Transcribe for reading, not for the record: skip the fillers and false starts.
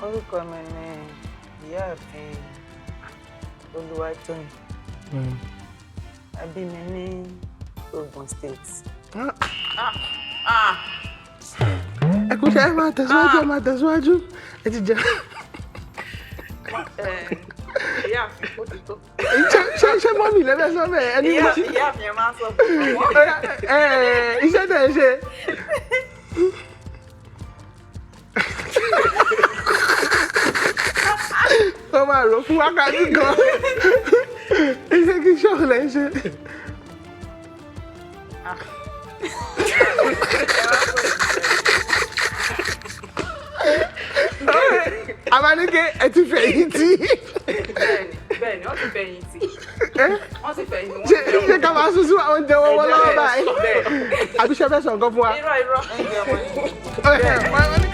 Orúkọ mi ni Ìyáàfin Olúwatóyìn. A bí mi ní Ogun State. Ẹ kú ṣe, ẹ máa tẹ̀síwájú, ẹ máa tẹ̀síwájú, ẹ ti jẹ. Ìyáàfin, ó ti tó. Ṣé mummy lẹ́fẹ̀ẹ́ sọ bẹ́ẹ̀ ẹni mọ́? Ìyáàfin ẹ máa ń sọ fún wọn. Ẹ iṣẹ́ tẹ̀ ń ṣe. Wọ́n máa rò fún wákàtí kan. Iṣẹ́ kí ṣọ́ọ̀kì lẹ́ ń ṣe. Abanike, ẹ ti fẹ̀yìntì. Bẹ́ẹ̀ni, wọ́n ti fẹ̀yìntì. Wọ́n ti fẹ̀yìntì. Ṣé ká máa sún sí àwọn oúnjẹ wọn lọ́wọ́ báyìí? Àbí ṣe fẹ́ sọ nǹkan fún wa? Irọ́, irọ́. Bẹ́ẹ̀ni.